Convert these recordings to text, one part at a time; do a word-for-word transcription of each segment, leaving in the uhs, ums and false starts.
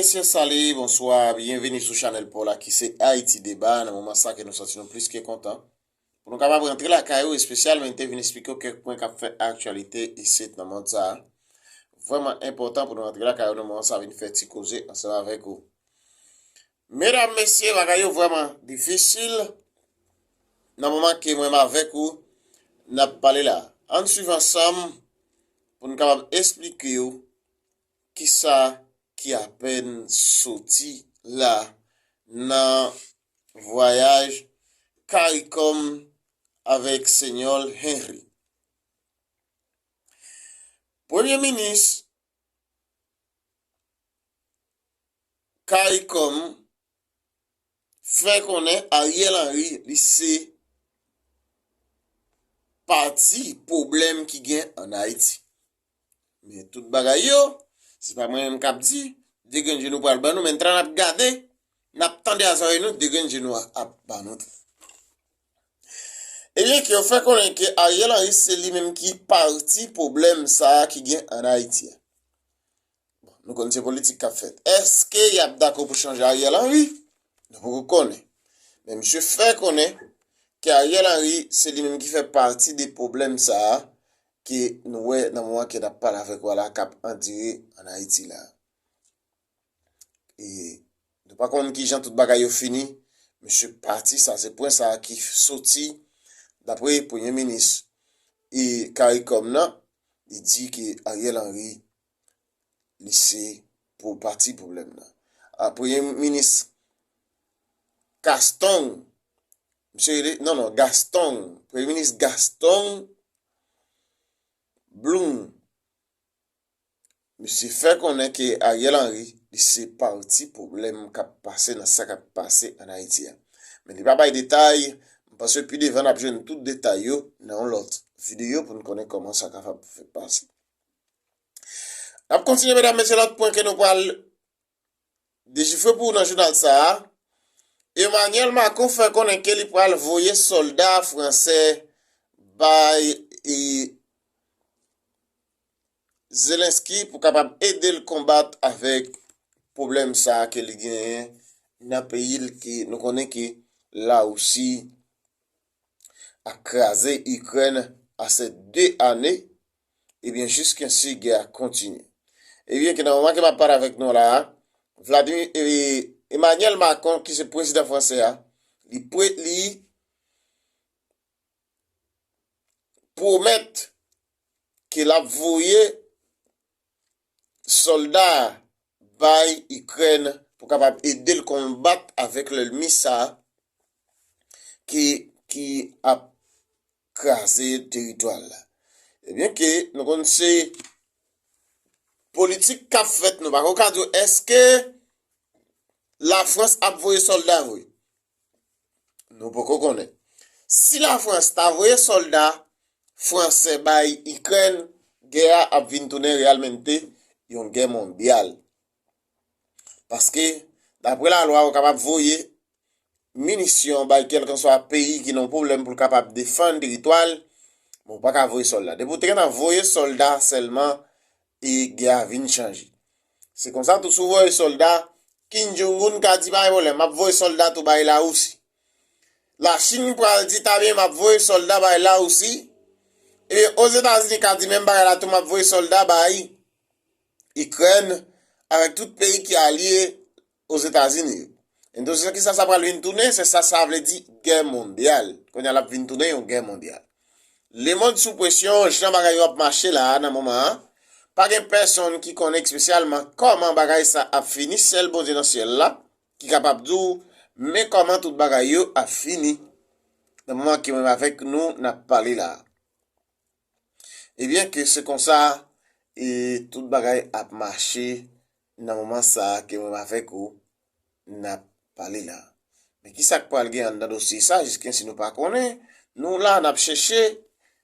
Mesye, sali, bonswa, byenveni sou chanèl pa w la ki se Ayiti Deba. Nan moman sa ke nou santi nou plis ke kontan pou nou kapab rantre lakay ou, espesyalman te vin eksplike w kèk pwen k ap fè aktyalite isit nan mond sa a. Vrèman enpòtan pou nou rantre lakay ou nan moman sa a, vin fè ti koze ansanm avèk ou. Medam, mesye, bagay yo vrèman difisil. Nan moman ke mwen menm avèk ou n ap pale la, ann swiv ansanm pou n kapab eksplike w kisa ki apèn soti la nan vwayaj CARICOM avèk Senyòl Henry. Premye minis CARICOM fè konnen Ariel Henry li se pati pwoblèm ki gen ann Ayiti. Men tout bagay yo, se pa mwen menm k ap di, de grenn je nou pral ban nou, men tan n ap gade, n ap tande a zòrèy nou, de grenn je nou a ap ban nou tou. Ebyen, ke yo fè konnen ke Ariel Henry se li menm ki pati pwoblèm sa a ki gen ann Ayiti a. Bon, nou konn se politik k ap fèt. Èske y ap dakò pou chanje Ariel Henry? Nou poko konnen. Men misye fè konnen ke Ariel Henry se li menm ki fè pati de pwoblèm sa a ke nou wè nan moman ke n ap pale avèk ou a la k ap andire ann Ayiti la. E nou pa konn kijan tout bagay yo fini. Misye pati, sa se pwen sa a ki soti dapre premye minis e CARICOM nan, li di ke Ariel Henry li se pou pati pwoblèm nan. A, premye minis Gaston, misye rele, non, non, Gaston, premye minis Gaston Blum, misye fè konnen ke Ariel Henry li se pati pwoblèm k ap pase nan sa k ap pase ann Ayiti a. Men li pa bay detay, m panse pi devan n ap jwenn tout detay yo nan yon lòt videyo pou n konnen kòman sa kapab fè pase. N ap kontinye, medam, mesye, lòt pwen ke nou pral dechifre pou ou nan jounal sa a. Emmanuel Macron fè konnen ke li pral voye sòlda fransè bay e, Zelensky pou kapab ede l konbat avèk pwoblèm sa a ke li genyen nan peyi l, ke nou konnen ke Larisi ap kraze Ikrèn a se de ane, ebyen, jiskensi gè a kontinye. Ebyen, ke nan moman ke m ap pale avèk nou la a, Vladimir, e, Emmanuel Macron, ki se prezidan fransè a, li pre, li pwomèt ke l ap voye sòlda bay Ikrèn pou kapab ede l konbat avèk lènmi sa a ki, ki ap kraze teritwa l la. Ebyen ke nou konn se politik k ap fèt, nou pa ko ka di w èske Lafrans ap voye sòlda vre. Nou poko konnen. Si Lafrans ta voye sòlda fransè bay Ikrèn, gè a ap vin tounen reyalmente yon gè mondyal. Paske, dapre lalwa, ou kapab voye minisyon bay kèlkanswa peyi ki nan pwoblèm pou l kapab defann teritwa l, men ou pa ka voye sòlda. Depi ou te gentan voye sòlda sèlman, e gè a vin chanje. Se konsa tou, si w voye sòlda, Kim Jong-un ka di, "Pa gen pwoblèm, m ap voye sòlda tou bay Larisi." Lachin pral di, "Ta byen, m ap voye sòlda bay Larisi." Ebyen, Ozetazini ka di menm bagay la tou, "M ap voye sòlda bay Ikrèn," avèk tout peyi ki alye Ozetazini yo. Entonses, kisa sa pral vin tounen? Se sa, sa vle di gè mondyal. Kounye a, l ap vin tounen yon gè mondyal. Lemonn sou presyon, jan bagay yo ap mache la a, nan moman an, pa gen pèsonn ki konnen espesyalman kòman bagay sa ap fini, sèl Bondye nan syèl la ki kapab di w, men kòman tout bagay yo ap fini nan moman ke mwen avèk nou n ap pale la a. Ebyen, ke se konsa, e tout bagay ap mache nan moman sa a ke mwen avèk ou n ap pale la. Men kisa k pral gen anndan dosye sa, jiskensi nou pa konnen, nou la n ap chèche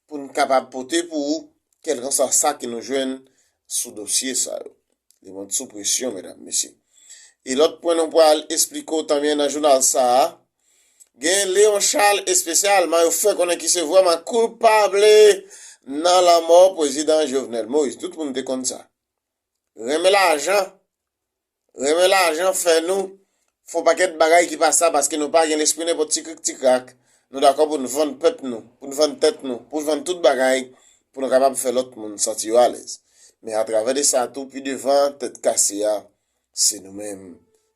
pou n kapab pote pou ou kèlkanswa sa ke nou jwenn sou dosye sa yo. Lemonn sou presyon, medam, mesye. E lòt pwen nou pral esplike w tanbyen nan jounal sa a, gen Léon Charles espesyalman, yo fè konnen ki se vrèman koupab nan lanmò prezidan Jovenel Moïse. Tout moun te konn sa. Renmen lajan, Renmen lajan fè nou fè yon pakèt bagay ki pa sa, paske nou pa gen lespri nenpòt ti krik ti krak. Nou dakò pou n vann pèp nou, pou n vann tèt nou, pou n vann tout bagay, pou nou kapab fè lòt moun santi yo alèz. Men atravè de sa tou, pi devan, tèt kase a, se nou menm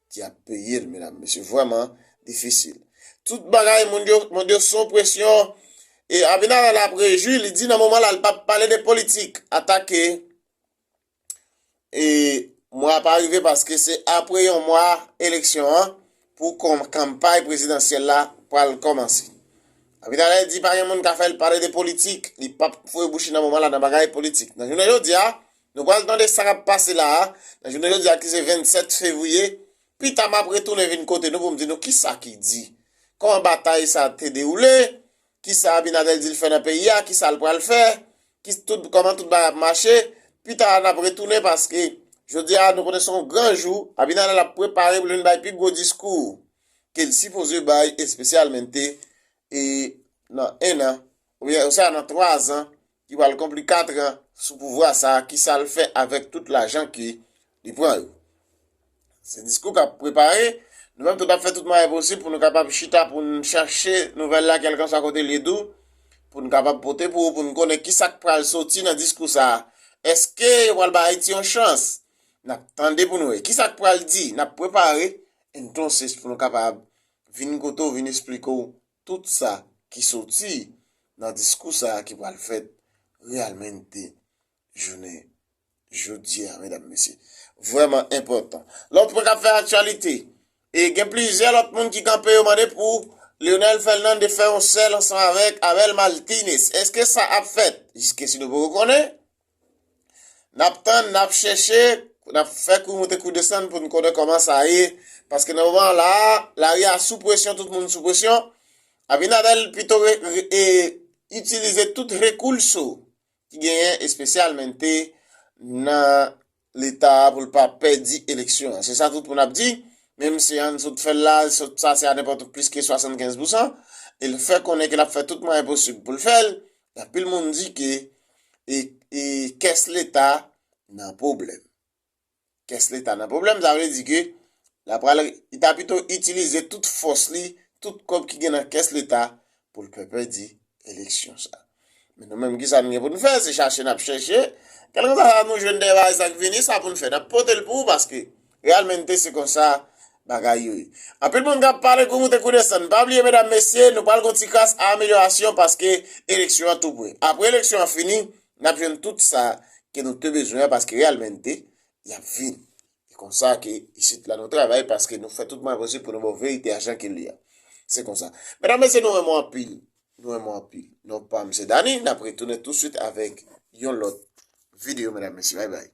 ki ap peye l, medam, mesye. Vrèman difisil. Tout bagay, moun yo, moun yo sou presyon. E Abinader ap rejwi, li di nan moman la, li p ap pale de politik. Atake, e mwa pa rive paske se apre yon mwa eleksyon an pou kon-, kanpay prezidansyèl la pral kòmanse. Abinader di pa gen moun ka fè l pale de politik, li p ap foure bouch li nan moman la nan bagay politik. Nan jounen jodi a, nou pral tande sa k ap pase la a, nan jounen jodi a ki se vennsèt fevriye, pita m ap retounen vin kote nou pou m di nou kisa ki di, kòman batay sa te dewoule, kisa Abinader di l fè nan peyi a, kisa l pral fè, ki tout, kòman tout bagay ap mache. Pita n ap retounen paske jodi a nou konnen se yon gran jou, Abinader ap prepare pou l vin bay pi gwo diskou ke l sipoze bay espesyalmente e nan en an, oubyen oswa nan twa zan, ki pral konpli kat an sou pouvwa sa a, kisa l fè avèk tout lajan ke li pran yo. Se diskou k ap prepare. Nou menm tou n ap fè tout mwayen posib pou nou kapab chita, pou n chache nouvèl la kèlkanswa kote l ye tou, pou n kapab pote pou ou, pou n konnen kisa k pral soti nan diskou sa a. Èske yo pral bay Ayiti yon chans? N ap tande pou nou wè kisa k pral di. N ap prepare, entonces, pou nou kapab vin kote w, vin esplike w tout sa ki soti nan diskou sa a ki pral fèt reyèlmente jounen jodi a, medam, mesye. Vrèman enpòtan. Lòt pwen k ap fè aktyalite. E gen plizyè lòt moun ki kanpe yo mande pou Leonel Fernandez fè yon sèl ansanm avèk Abel Martinez. Èske sa ap fèt? Jiskesi nou poko konnen. N ap tann, n ap chèche, n ap fè kou moute kou desann pou n konnen kòman sa ye. Paske nan moman la, lari a sou presyon, tout moun sou presyon. Abinader pito re, re, e, itilize tout rekou l so ki genyen espesyalmente nan Leta a pou l pa pèdi eleksyon an. Se sa tout moun ap di, menm si an sot fè l la, sot sa se a nenpòt plis ke swasannkenz pousan, e l fè konnen ke l ap fè tout mwayen posib pou l fè l. Anpil moun di ke e, e kès Leta nan pwoblèm. Kès Leta nan pwoblèm, sa vle di ke l ap pral, li ta pito itilize tout fòs li, tout kòb ki gen nan kès Leta pou l pè pèdi eleksyon sa. Men nou menm, kisa n gen pou n fè? Se chache n ap chèche. Kèlkanswa sa nou jwenn dèyè bagay sa k vini, sa pou n fè. N ap pote l pou ou paske reyèlmente se konsa bagay yo ye. Anpil moun k ap pale kou moute kou desann. Pa bliye, medam, mesye, nou pral gon ti kras amelyorasyon paske eleksyon an tou pre. Apre eleksyon an fini, n ap jwenn tout sa ke nou te bezwen an paske reyèlmente y ap vin. E konsa ke isit la nou travay paske nou fè tout mwayen posib pou nou ba w verite a jan ke l ye a. Se konsa. Medam, mesye, nou renmen w anpil. Nou renmen w anpil. Non pa m se Dany, n ap retounen touswit avèk yon lòt videyo, medam, mesye. Bay bay.